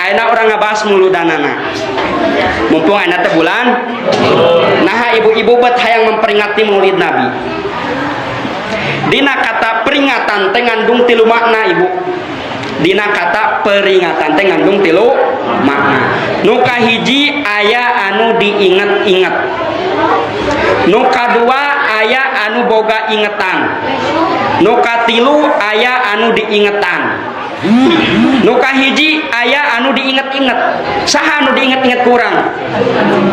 Ayeuna urang ngabahas muludanana. Mumpung ayeuna teh bulan. Nah, ibu-ibu bet hayang memperingati Maulid Nabi. Dina kata peringatan teh ngandung tilu makna, Ibu. Dina kata peringatan teh ngandung tilu makna. Nu kahiji, aya anu diinget-inget. Nu kadua, aya anu boga ingetan. Nu katilu, aya anu diingetan. Nu kahiji, aya anu diinget-inget. Saha anu diinget-inget ku urang?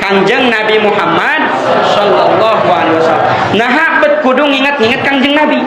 Kangjeng Nabi Muhammad sallallahu alaihi wasallam. Nah, bet kudu nginget-nginget Kangjeng Nabi.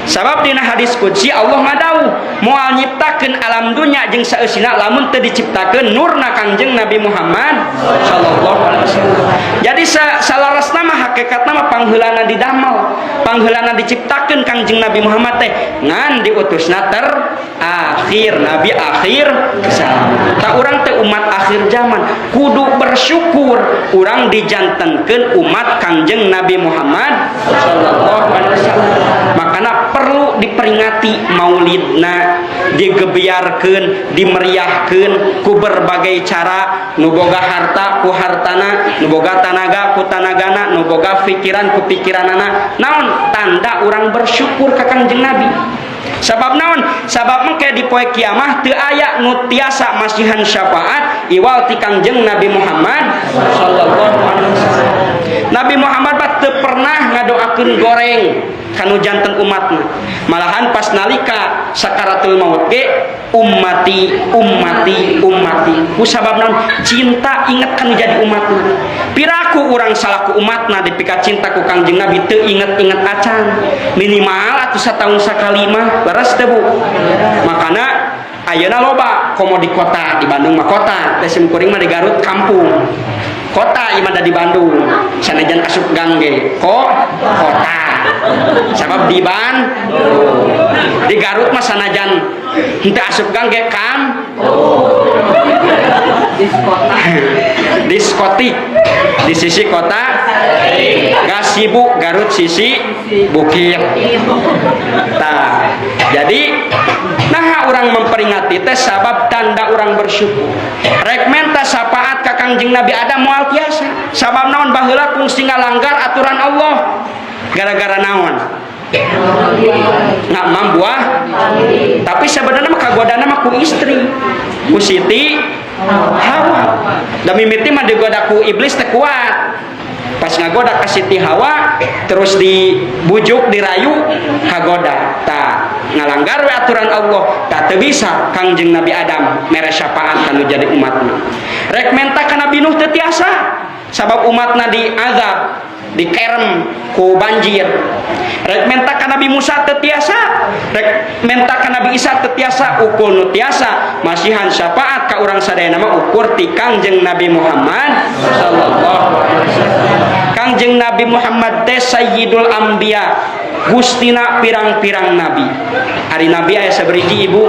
Sabab dina hadis qudsi Allah ngadawuh moal nyiptakeun alam dunya jeung saeusina lamun teu diciptakeun nurna Kangjeng Nabi Muhammad sallallahu alaihi wasallam. Jadi salarasna mah, hakikatna mah, pangheulana didamel, pangheulana diciptakeun Kangjeng Nabi Muhammad teh, ngan diutusna terakhir, nabi akhir zaman. Tah, urang teh umat akhir zaman, kudu bersyukur urang dijantenkeun umat Kangjeng Nabi Muhammad sallallahu alaihi wasallam. Makana perlu diperingati maulidna, digebiarkeun, dimeriahkeun ku berbagai cara. Nu boga harta ku hartana, nu boga tanaga ku tanagana, nu boga pikiran ku pikiranana. Naon tanda urang bersyukur ka Kangjeng Nabi? Sabab naon? Sabab mengke di poe kiamah teu aya nu tiasa masihan syafaat iwal ti Kangjeng Nabi Muhammad sallallahu alaihi wasallam. Nabi Muhammad mah teu pernah ngadoakeun goreng kanu janten umatna. Malahan pas nalika sakaratul maut ge, "Ummati, ummati, ummati." Ku sabab naon? Cinta, inget kanu jadi umatna. Piraku urang salaku umatna dipika cinta ku Kangjeng Nabi teu inget-inget acan? Minimal atuh satahun sakali mah, leres teu, Bu? Makana ayeuna loba, komo di kota, di Bandung mah kota, teh, sim kuring mah di Garut kampung. Kota ieu mah da di Bandung, sanajan asup gang ge kok kota, sabab di Bandung. Di Garut mah sanajan henteu asup gang ge kam diskotik di sisi kota Gasibu, Garut sisi bukit. Tah, jadi nah, urang memperingati teh sabab tanda urang bersyukur. Rek menta syafaat ka Kangjeng Nabi Adam moal tiasa. Sabab naon? Baheula kungsi ngalanggar aturan Allah. Gara-gara naon? Nggak buah. Tapi sebenarnya mah kagodana mah ku istri, ku Siti Hawa. Da mimiti mah digoda ku iblis teh kuat. Pas ngagoda ke Siti Hawa, terus dibujuk, dirayu, kagoda. Tah, ngalanggar we aturan Allah. Tah, teu bisa Kangjeng Nabi Adam mere syafaat kanu jadi umatna. Rek menta ka Nabi Nuh teu tiasa, sabab umatna diazab, dikerem ku banjir. Rek menta ka Nabi Musa teu tiasa, rek menta ka Nabi Isa teu tiasa. Ukur nu tiasa masihan syafaat ka urang sadayana mah ukur ti Kangjeng Nabi Muhammad sallallahu alaihi wasallam. Kangjeng Nabi Muhammad teh sayyidul anbiya, gustina pirang-pirang nabi. Ari nabi aya saberiji, Ibu?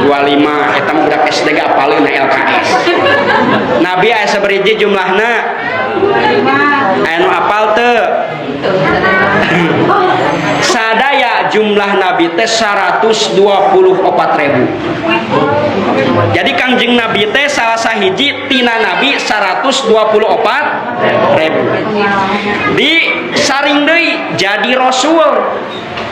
25. Eta mah budak SD ge apaleun na LKS. Nabi aya saberiji jumlahna? Aya nu apal teu? Sadaya jumlah nabi teh 124 ribu. Jadi Kangjeng Nabi teh salah sahiji tina nabi 124 ribu. Di saring deui jadi rasul,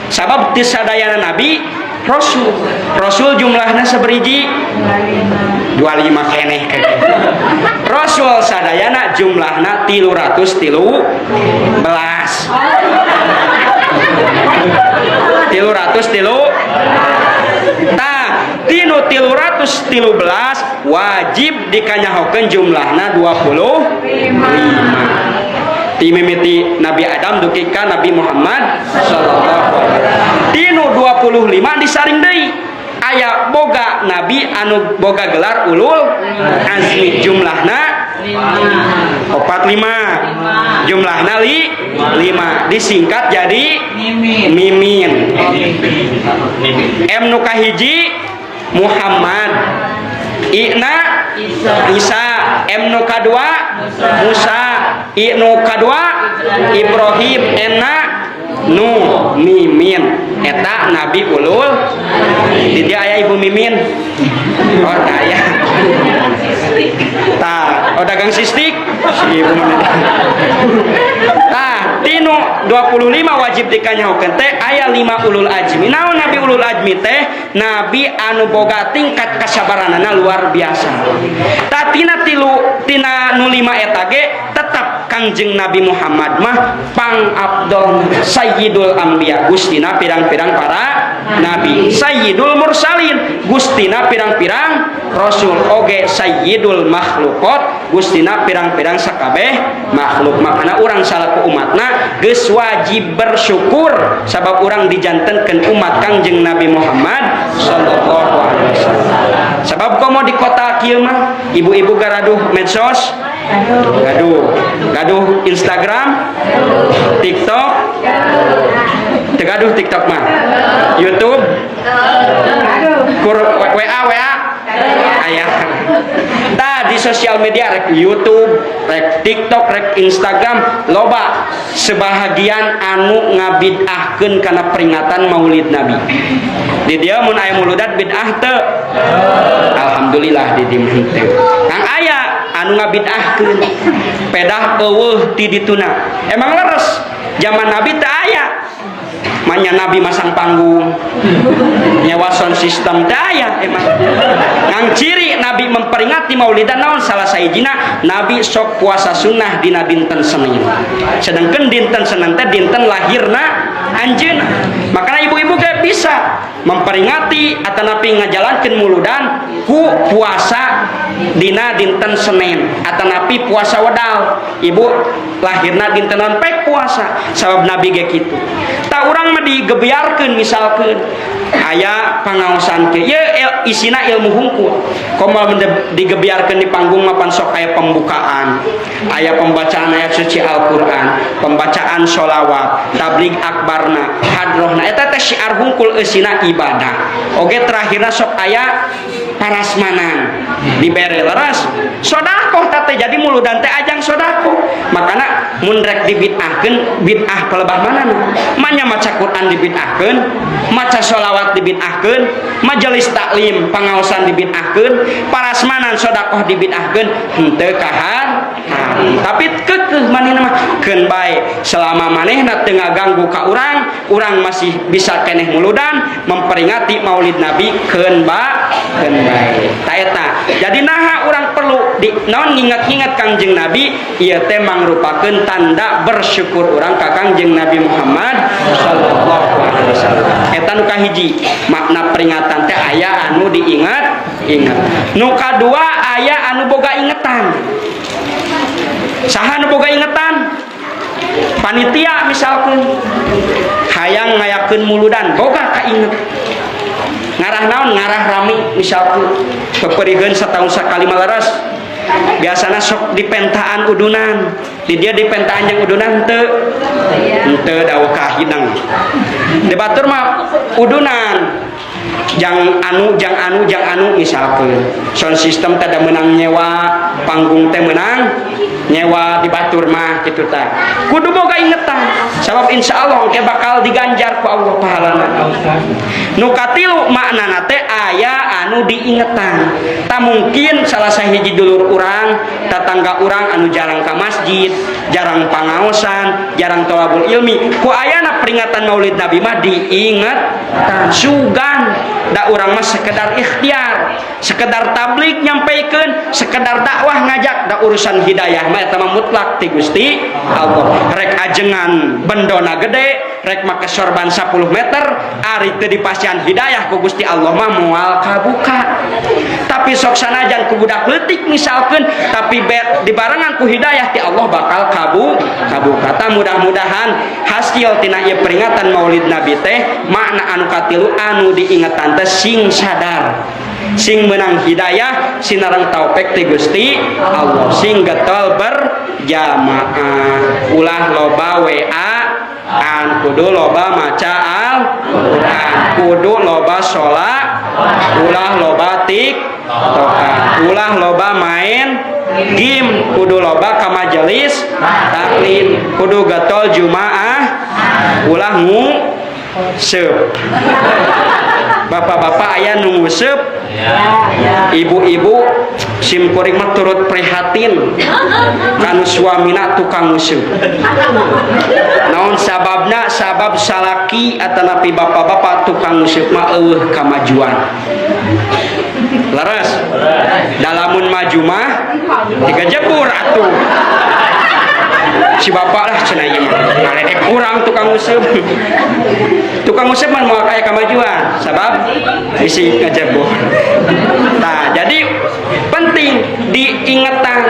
sabab ti sadayana nabi rasul. Rasul jumlahnya saberiji? 25 keneh keke. Rasul sadayana jumlahna 313, 303. Tah, tinu 313 wajib dikanyahokeun jumlahna 25, ti mimiti Nabi Adam dugi ka Nabi Muhammad sallallahu alaihi wasallam. Tinu 25 disaring deui, aya boga nabi anu boga gelar ulul azmi, jumlahna opat lima, jumlahna lima, disingkat jadi mimin. M nu kahiji Muhammad, I na Isa, M nu kadua Musa, I nu kadua Ibrahim, N na Nuh, Mimin. Eta Nabi ulul. Di dia aya Ibu Mimin. Oh, tah aya. Tah, oh dagang sistik si ibu mana. Tah, tinu 25 wajib dikanyahokeun teh aya 5 ulul azmi. Naon Nabi ulul azmi teh? Nabi anu boga tingkat kasabaranana luar biasa. Tah, tina tilu, tina nu 5 eta ge tetap Kangjeng Nabi Muhammad mah pang abdol, sayyidul anbiya, gustina pirang-pirang para nabi, sayyidul mursalin, gustina pirang-pirang rasul, oge sayyidul makhluqat, gustina pirang-pirang sakabeh makhluk. Makana urang salaku umatna geus wajib bersyukur sabab urang dijantenkeun umat Kangjeng Nabi Muhammad sallallahu alaihi wasallam. Sabab komo di kota kieu mah ibu-ibu garaduh medsos, gaduh, gaduh Instagram, TikTok, teu gaduh TikTok mah, YouTube, kur WA, WA aya. Tah, di sosial media, rek YouTube, rek TikTok, rek Instagram, loba sebahagian anu ngabid'ahkeun kana peringatan Maulid Nabi. Di dieu mun aya muludan bid'ah teu? Alhamdulillah di dieu mah henteu. Kang aya anu ngabid'ahkeun pedah eueuh ti dituna. Emang leres, zaman Nabi teu aya. Manya Nabi masang panggung, nyewa sound system, teu aya emang. Ngan ciri Nabi memperingati Maulidan naon? Salah sahijina Nabi sok puasa sunnah dina dinten Senin. Sedangkan dinten Senin teh dinten lahirna anjeunna. Makanya ibu-ibu ge bisa memperingati atau napi ngajalankeun muludan ku puasa dina dinten Senin atau napi puasa wedal. Ibu lahirna dinten naon, pek puasa, sabab Nabi ge kitu. Tah, urang mah digebiarkeun, misalkeun aya pangaosan ke ye isina ilmu hungkul. Komo digebiarkeun di panggung mah pan sok aya pembukaan, aya pembacaan ayat suci Al-Qur'an, pembacaan sholawat, tabligh akbarna, hadrohna, eta teh syiar hungkul, eusina ibadah. Oge terakhirna sok aya parasmanan dibere, leres sodakoh teh. Jadi muludan teh ajang sodakoh. Makana mun rek dibid'ahkeun, bid'ah pelebah mana? Manya maca Quran dibid'ahkeun, maca sholawat dibid'ahkeun, majelis taklim pangaosan dibid'ahkeun, parasmanan sodakoh dibid'ahkeun, henteu kahar. Tapi kekeh manehna mah, keun bae selama manehna teu ngaganggu ka urang, urang masih bisa keneh muludan memperingati Maulid Nabi, keun ba keun bae. Ta eta jadi naha urang perlu di naon, nginget-nginget Kangjeng Nabi. Ieu teh mangrupakeun tanda bersyukur urang ka Kangjeng Nabi Muhammad sallallahu alaihi wasallam. Eta nu kahiji, makna peringatan teh aya anu diingat ingat. Nu kadua, aya anu boga ingetan. Saha nu boga ingetan? Panitia misalkan hayang ngayakeun muludan, boga kainget ngarah naon, ngarah rami. Misalkan peperiheun setahun sekali maleres, biasana sok dipentaan udunan. Di dia dipentaan yang udunan teu? Henteu, dawa kahidang. Di batur mah udunan jang anu, jang anu, jang anu. Misalkan sound system teh menang nyewa, panggung teh menang nyewa di batur mah kitu. Tah, kudu boga ingetan sabab insya Allah engke bakal diganjar ku Allah pahalana. Nu katilu, maknana teh aya anu diingetan. Tak mungkin salah sahiji dulur urang, tetangga urang anu jarang ka masjid, jarang pangaosan, jarang tolabul ilmi, ku ayana peringatan Maulid Nabi mah diingetan, sugan da urang mah sekedar ikhtiar, sekedar tablig nyampaikan, sekedar dakwah ngajak. Da urusan hidayah mah eta mah mutlak ti Gusti Allah. Rek ajengan bendona gede, rek make sorban 10 meter, ari teu dipasihan hidayah ku Gusti Allah mah moal kabuka. Tapi sok sanajan ku budak leutik misalkeun, tapi dibarengan ku hidayah ti Allah, bakal kabuka. Tah, mudah-mudahan hasil tina ieu peringatan Maulid Nabi teh makna anu katilu, anu diingetan teh sing sadar, sing menang hidayah, sinareng taufik ti Gusti Allah, sing getol berjamaah, ulah loba WA an, kudu loba maca Al-Qur'an, kudu loba sholat, ulah loba tiktokan, ulah loba main game, kudu loba ka majelis taklim, kudu getol jumaah. Ulah nguseup. Bapak-bapak aya nu nguseup? Ibu-ibu, sim kuring mah turut prihatin kanu suamina tukang nguseup. Naon sababna? Sabab salaki atanapi bapak-bapak tukang nguseup mah euweuh kamajuan. Leres? Da lamun maju mah digejebur atuh. Si bapak lah cenah, ieu mah ngaledek urang tukang nguseup. Tukang nguseup mah moal aya kamajuan sabab bisi ngejebur. Nah, jadi penting diingetan,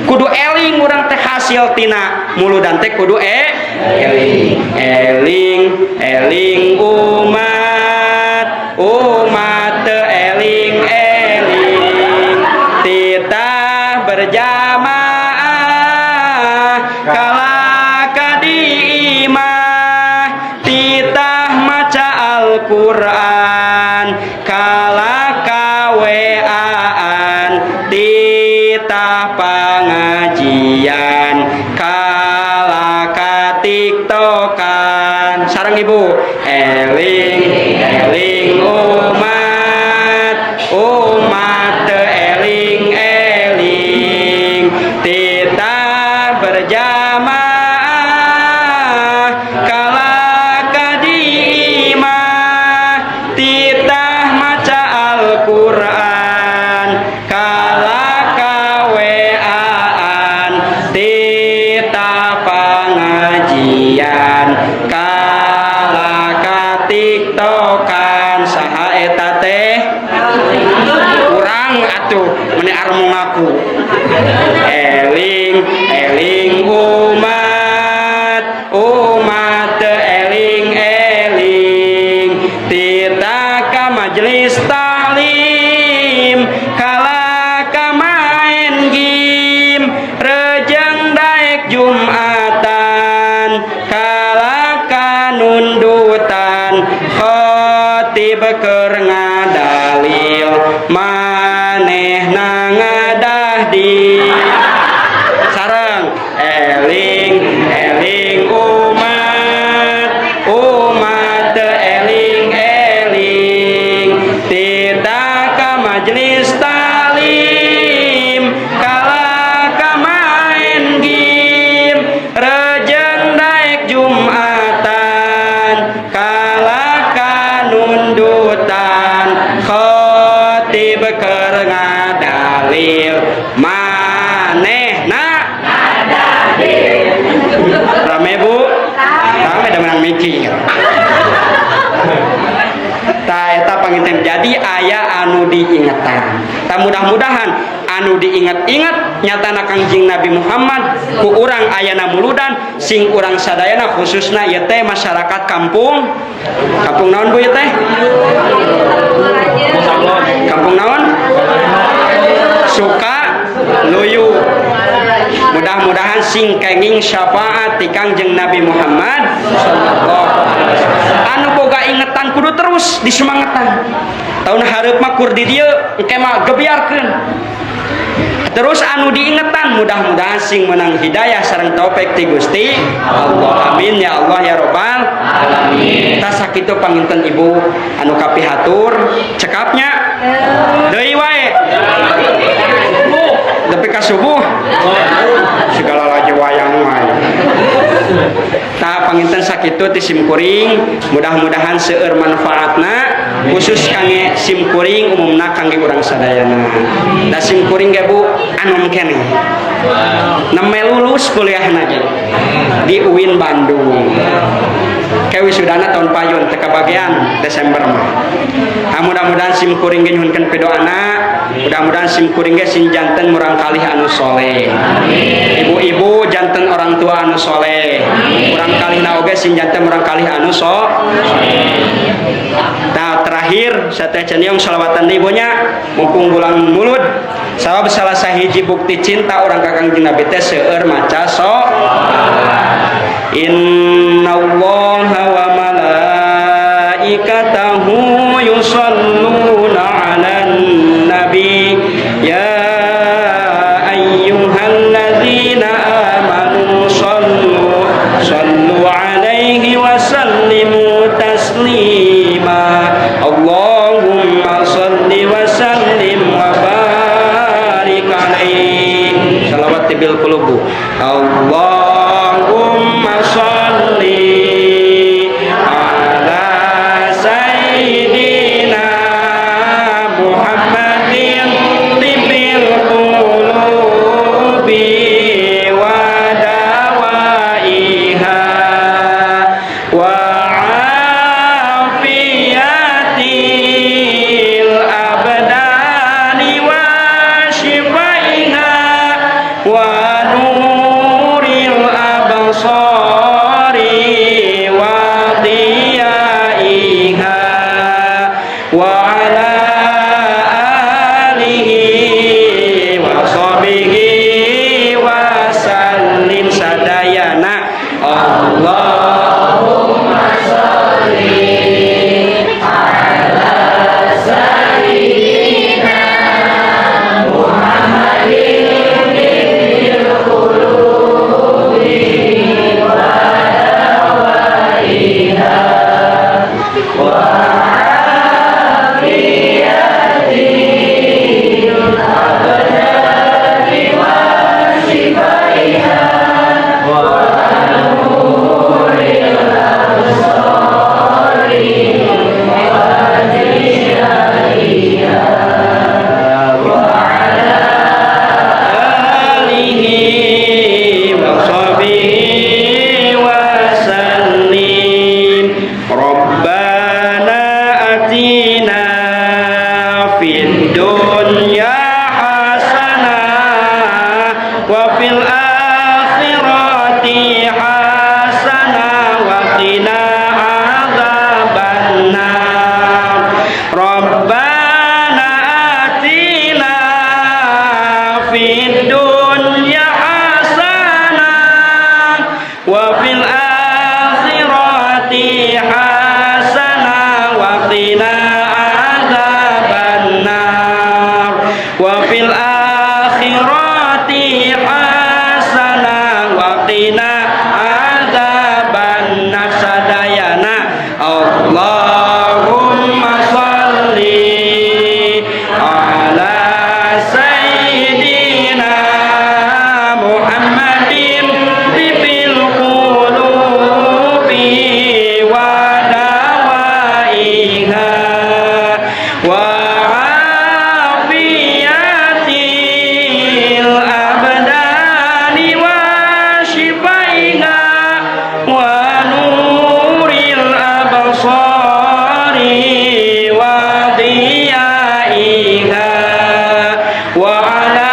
kudu eling urang teh hasil tina muludan teh kudu eling, eling, eling umat, umat teu eling eling, titah berjamaah kalah di imah, titah maca Al-Quran kalah ka WA-an, titah pengajian kalah ka TikTokan. Sareng ibu, eling, eling umat, umat teu eling eling, titah berjamaah kalah ka di imah, titah maca Al-Quran kalah ka WA-an, titah pengajian kalah ka TikTokan. Saha eta teh? Urang atuh, meni armu ngaku. Eling, eling umat, umat teu eling eling, titah ka majelis taklim kalah ka main game, rejeng daek Jumatan kalah ka nundutan, khotib keur ngadalil manehna ngadah di. Sareng eling, eling umat, umat teu eling eling, titah ka majelis taklim kalah ka main game, rejeng daek Jumatan kalah ka nundutan, khotib keur ngadalil manehna. Rame, Bu? Rame da menang mikir. Tah, eta panginten, jadi aya anu diingetan. Tah, mudah-mudahan anu diinget-inget nyatana Kangjeng Nabi Muhammad ku urang ayana muludan, sing urang sadayana, khususna ieu teh masyarakat kampung, kampung naon, Bu, ieu teh? Kampung naon? Suka Luyu. Mudah-mudahan sing kenging syafaat ti Kangjeng Nabi Muhammad sallallahu alaihi wasallam. Anu boga ingetan kudu terus disemangetan. Tahun hareup mah kur di dieu, engke mah gebiarkeun. Terus anu diingetan mudah-mudahan sing menang hidayah sareng taufik ti Gusti Allah. Amin ya Allah ya Robbal alamin. Tah, sakitu panginten, Ibu, anu kapihatur. Cekap nya? Deui wae. Tapi ka subuh segala lagi wayang wae. Tah, panginten sakitu ti simkuring, mudah-mudahan seueur manfaatna khusus kangge simkuring, umumna kangge urang sadayana. Da simkuring ge, Bu, anom keneh. Nembe lulus kuliahna ge di UIN Bandung. Ke wisudana tahun payun teu kabagian Desember mah. Nah, mudah-mudahan simkuring ge nyuhunkeun pidoana, mudah-mudahan simkuring ge sing janten murang kalih anu soleh. Ibu-ibu janten orang tua anu soleh. Murang kalihna oge sing janten murang kalih anu soleh. Nah, terakhir saya teh ceniong salawatan di ibunya mumpung bulan Mulud. Sabab salah sahiji bukti cinta urang ka Kangjeng Nabi teh seueur maca so. Innallaha wa malaikatahu yusalluna 'alan nabi ya ayyuhalladzina amanu sallu sallu 'alaihi. Gitu. Allahumma sholli ala sayyidina Muhammadin tibbil qulubi wa dawaiha wa afiyatil abdani wa shifaiha wa nuril absari wa diyaiha wa ala alihi wa sahbihi wa sallim sadayana. Allahumma sholli ala sayyidina Muhammadin tibbil qulubi wa dawaiha wa afiyatil abdani wa shifaiha wa nuril absari wa diyaiha wa ala alihi wa sahbihi wa sallim. Rabbana atina fid dunya hasanah wa fil akhirati hasanah wa qina adzabannar. Rabbana atina fid dunya hasanah wa fil akhirati hasanah wa qina adzabannar. Wa fil akhirati hasanah wa qina adzabannar. Sadayana Allahumma sholli ala sayyidina Muhammadin tibbil qulubi wa dawaiha wa afiyatil abdani wa shifaiha wa nuril absari wa diyaiha wa ala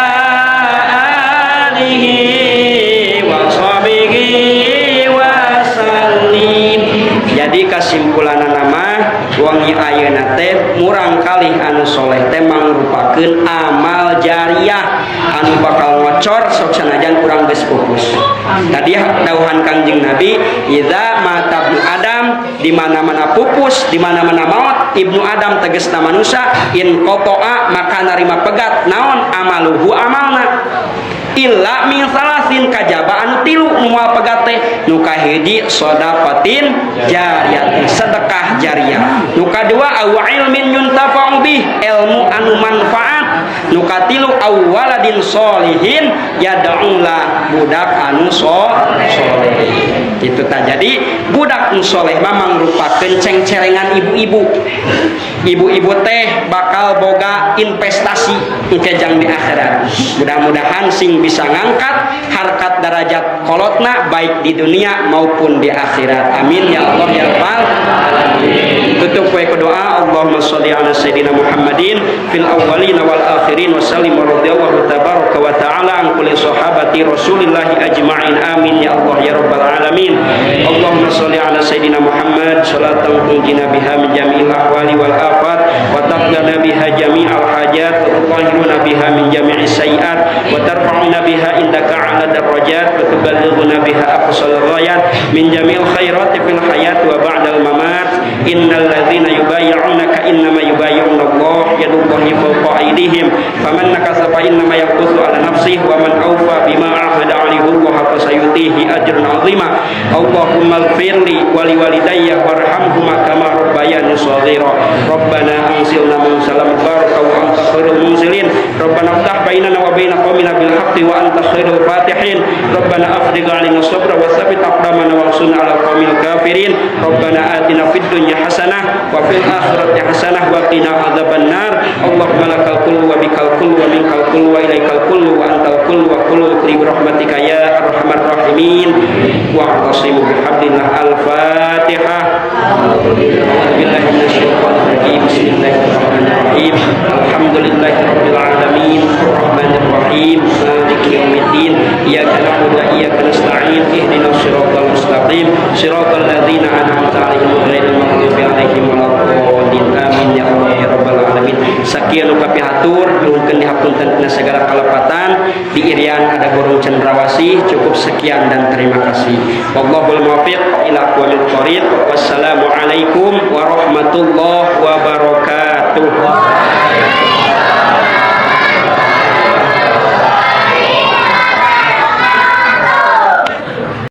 alihi wa sahbihi wa sallim. Jadi kesimpulan nama wengi ayeuna teh murang kalih anu soleh teh mangrupakeun amal jariah anu bakal ngocor sok sanajan urang geus pupus. Tadi dawuhan Kangjeng Nabi, idza mata ibnu Adam, di mana-mana pupus, di mana-mana maut ibnu Adam tegasna manusia, in qata'a maka narima pegat naon amaluhu amalna, illa min salasin kajaba anu tilu nu moal pegat teh. Nu kahiji shadaqatin jariyatin, sedekah jariah. Nu kadua aw ilmin yuntafa'u bih, ilmu anu manfaat. Nu katilu aw waladin solihin yad'ula, budak anu soleh. Itu ta jadi budak nu soleh mah mangrupakeun cengcerengan ibu-ibu. Ibu-ibu teh bakal boga investasi engke jang di akhirat. Mudah-mudahan sing bisa ngangkat harkat derajat kolotna baik di dunia maupun di akhirat. Amin ya Allah ya rabbal alamin. Tutup we doa. Allahumma sholli ala sayyidina Muhammadin fil awwalin wal akhirin wa sallim wa radhiyallahu tabaraka wa ta'ala an kulli sahabati rasulillahi ajma'in. Amin ya Allah ya rabbal alamin. Allahumma sholli ala sayyidina Muhammad salatan tunjina biha min jami'il ahwali wal afat wa taqdana biha jami'al hajat wa tutahhiruna biha min jami'is sayiat wa tarfa'una biha indaka 'ala darajat wa tuballighuna biha aqsal ghayat min jami'il khairati fil hayat wa ba'dal mamat. Innal ladzina yubayyi'unaka innama yubayyi'una Allah yadullahi fawqa aydihim faman nakasa fa innama yanqusu ala nafsihi wa man awfa bima 'ahada 'alaihi Allah fasayutihi ajran 'azima. Allahumma ighfirli wa liwalidayya warhamhuma kama rabbayani shaghira. Rabbana anzilna munzalan mubaraka wa anta khairul munzilin. Rabbana ftah bainana wa baina qaumina bil haqqi wa anta khairul fatihin. Rabbana afrigh alaina sabra wa tsabbit aqdamana wansurna 'alal qaumil kafirin. Rabbana atina fid dunya hasanah wa fil akhirati hasanah wa qina adzabannar. Allahumma lakal kullu wa bikal kullu wa minkal kullu wa ilaikal kullu wa antal kullu wa kullu bi rahmatika ya arhamar rahimin. Wa'tasimu bihablillah. Al-Fatihah. A'udzu billahi minasyaitonir rajim. Bismillahirrahmanirrahim. Alhamdulillahi rabbil alamin. Arrahmanir rahim. Maliki yaumiddin. Iyyaka na'budu wa iyyaka nasta'in. Ihdinas siratal mustaqim. Siratal ladzina an'amta 'alaihim ghairil maghdubi 'alaihim waladdallin. Amin ya Allah ya rabbal alamin. Sakieu nu kapihatur, nyuhunkeun dihapunten tina segala kalepatan. Di Irian ada burung cendrawasih. Cukup sekian dan terima kasih. Wallahul muwaffiq ila aqwamit thoriq. Wassalamualaikum warahmatullahi wabarakatuh.